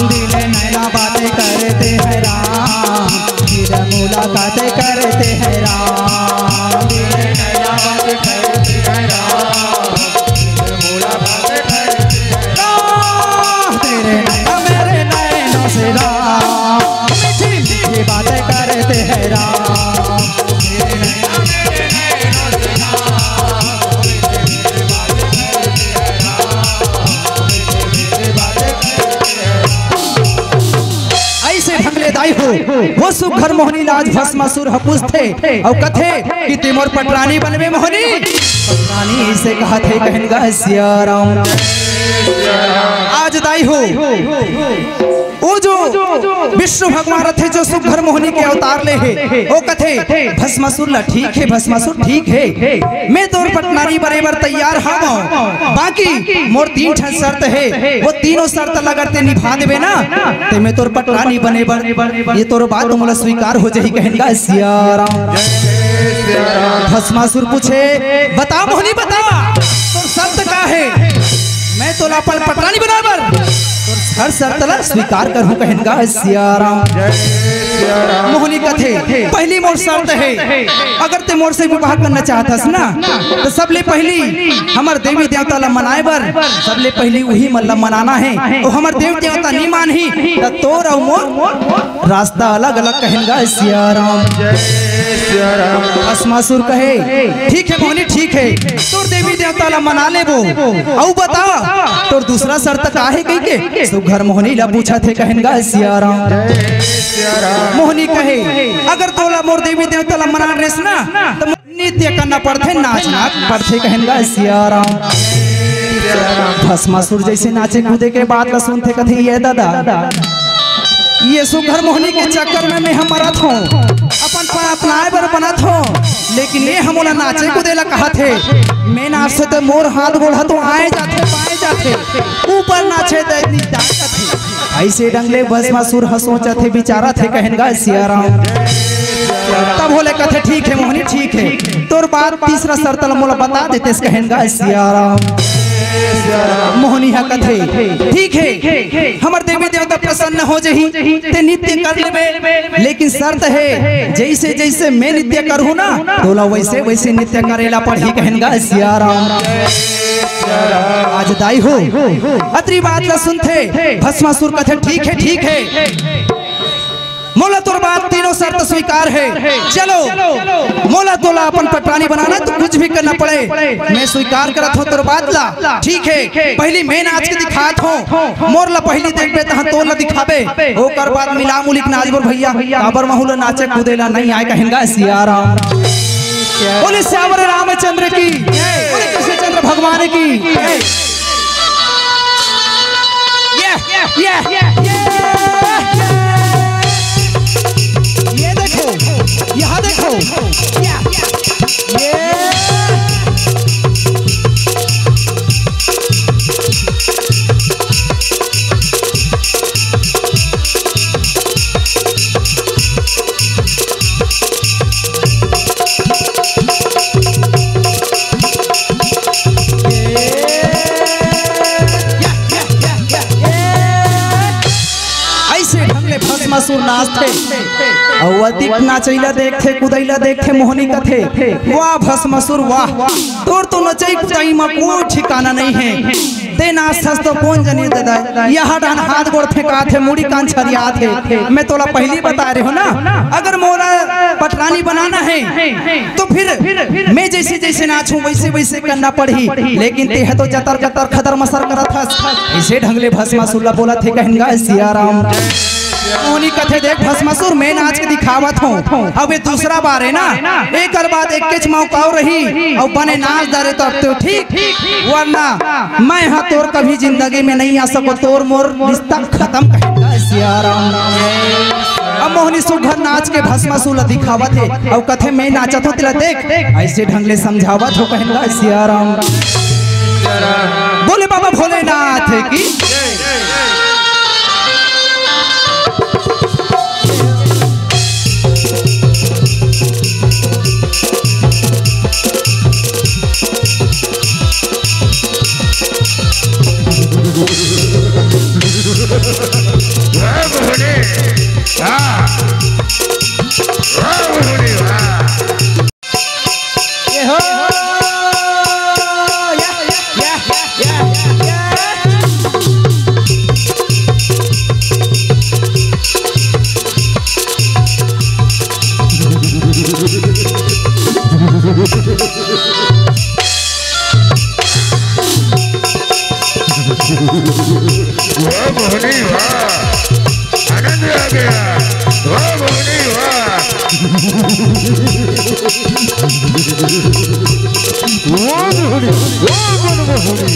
दिल नैना बातें करते हैं राम, फिर मुलाकातें करते हैं राम। दिल नैना बातें करते हैं राम। राम, तेरे नैना मेरे नैनों से राम, मीठी मीठी बातें करते हैं राम। ऐसे ढंग ले दाई हो, वो सुघर मोहनी ला आज भस्मासुर ह पूछथे अउ कथे कि "ते मोर पटरानी बनबे मोहनी?" पटरानी से कहत हे, कहेन गा सिया राम। आज दाई हो, ओ जो विष्णु भगवान रथे, जो सुघर मोहनी के अवतार ले हे, ओ कथे भस्मासुर ला, "ठीक हे भस्मासुर, ठीक हे, मैं तोर पटरानी बने बर तैयार हवं, बाकी मोर तीन ठन शर्त हे, वो तीनों शर्त ला अगर ते निभा देबे ना, ते मैं तोर पटरानी बने बर, ये तोर बात मोला स्वीकार हो जाही," कहेन गा सिया राम। भस्मासुर पूछे, "बता मोहनी बता, तोर शर्त का हे?" मैं तोला अपन पटरानी बनाए बर तोर हर शर्त ला स्वीकार करहूं, कहेन गा सिया राम। मोहनी कथे, "पहली मोर शर्त हे, अगर ते मोर से विवाह करना चाहत हस ना, तो सबले पहली हमर देवी देवता ला मनाए बर सबले पहली उही मन ला मनाना हे, अउ हमर देवी देवता नी मानही, त तोर अउ मोर रास्ता अलग अलग, कहेन गा सिया राम।" भस्मासुर कहे, "ठीक हे मोहनी, ठीक हे, तोर देवी देवता ला मना लेबो, अउ बता तोर दूसरा शर्त का हे?" कहिके सुघर मोहनी ला पूछत हे, कहेन गा सिया राम। मोहनी कहे, "अगर तोला मोर देवी देवता ला मनाना रेस ना, त नित्य करना पड़थे, नाचना पड़थे," कहेन गा सिया राम। भस्मासुर जैसे नाचे कूदे के बात ला सुनथे, कथे, "ये दादा, ये सुघर मोहनी के चक्कर में मैं ह मरत हंव, अपन प-, अपनाए बर बनत हंव, लेकिन ये ह मोला नाचे कूदे ला कहत हे, मैं नाचथंव त मोर हाथ गोड़ ह तो आए जाथे, पाए जाथे, ऊपर नाचे त निदान जाथे।" अइसे ढंग ले भस्मासुर ह सोचत हे, विचारत हे, कहेन गा सिया राम। तब होले कथे, "ठीक हे मोहनी, ठीक हे, तोर बात तीसरा शर्त ला मोला बता देतेस," कहेन गा सिया राम। मोहनी ह कथे, "ठीक हे, हमर देवी देवता प्रसन्न हो जही, ते नित्य कर लेबे, लेकिन शर्त हे, जैसे जैसे मैं नित्य करहूं ना, तोला वैसे वैसे नित्य करे ला पड़ही," कहेन गा सिया राम। आज दाई हो अतरी बात ला सुनथे, भस्मासुर कथे, "ठीक हे, ठीक हे, मोला तोर बात तीनों शर्त स्वीकार हे, चलो मोला तोला अपन पटरानी बनाना, तो कुछ भी करना पड़े, मैं स्वीकार करत हंव तोर बात ला। ठीक हे, पहली मैं नाच के दिखात हंव, मोर ला पहली देखबे तहां तोर ला दिखाबे, ओकर बाद मिला मुलिक नाचबो भैया, काबर महू ला नाचे कूदे ला नइ आय," कहेन गा सिया राम। बोले सियावर रामचंद्र की, बोले कृष्णचंद्र भगवान की। ये, ये, ये, ये देखो, यहां देखो, ये, ये। अइसे ढंग ले भस्मासुर नाचथे, अउ अतिक नाचइला देखथे, कुदइला देखथे, मोहनी कथे, "वाह भस्मासुर वाह, तोर तो नचई कुदई म कोई ठिकाना नइ हे।" ते नाचथस तो कोन जनी ददा, यह डान हाथ गोड़ फेंकात हे, मुड़ी कान छरियात हे। मैं तोला पहली बता रहे हंव ना, अगर मोला पटरानी बनाना हे, तो फिर मैं जैसे जैसे नाचहूं, वैसे वैसे करना पड़ही। लेकिन तेह तो जतर जतर खतर मसर करत हस। अइसे ढंग ले भस्मासुर ला बोलत हे, कहेन गा सिया राम। मोहनी कथे, "देख भस्मासुर, मैं नाच के दिखावत हंव, अब ये दूसरा बार हे ना, एकर बाद एक्केच मौका अउ रही, अउ बने नाच डारे तो अब तो ठीक, वरना मैं ह तोर कभी जिंदगी में नइ आ सकों, तोर मोर रिश्ता खतम," कहेन गा सिया राम। अब मोहनी सुघर नाच के भस्मासुर ला दिखावत हे, अउ कथे, "मैं नाचत हंव, तेला देख, अइसे ढंग ले समझावत हंव," कहेन गा सिया राम। बोले बाबा भोलेनाथ की। वाह मोहनी, वाह। वाह मोहनी, वाह। ये हो। या, या, या, या, या। वाह मोहनी वाह, आनंद आ गया। वाह मोहनी वाह। वाह मोहनी, वाह मोहनी।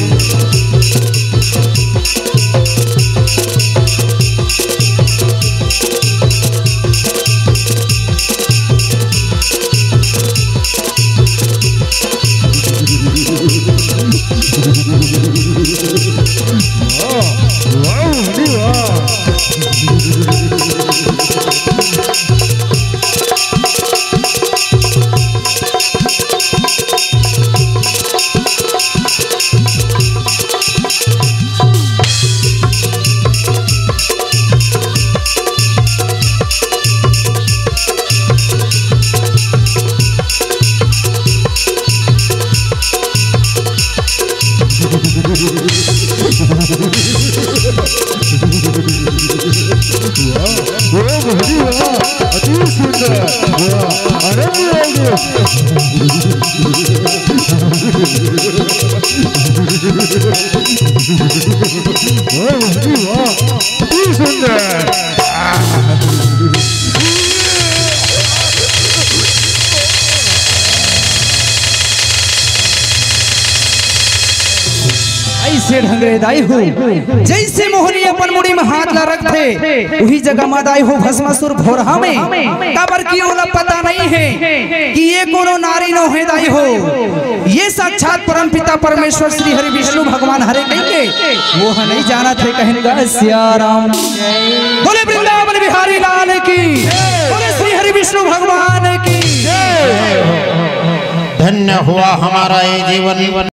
ऐसे ढंग ले दाई हो, जैसे मोहनी अपन मुड़ी में हाथ ला रखथे, उही जगह में दाई हो भस्मासुर भोरहा में, काबर कि ओला पता नहीं है कि ये कोनो नारी नो है दाई हो, ये साक्षात परम पिता परमेश्वर श्री हरि विष्णु भगवान हरे कहिके, वो ह नहीं जानत हे कहिन गा सिया राम। बोले वृंदावन बिहारी लाल की, बोले श्री हरि विष्णु भगवान की। धन्य हुआ हमारा ये जीवन।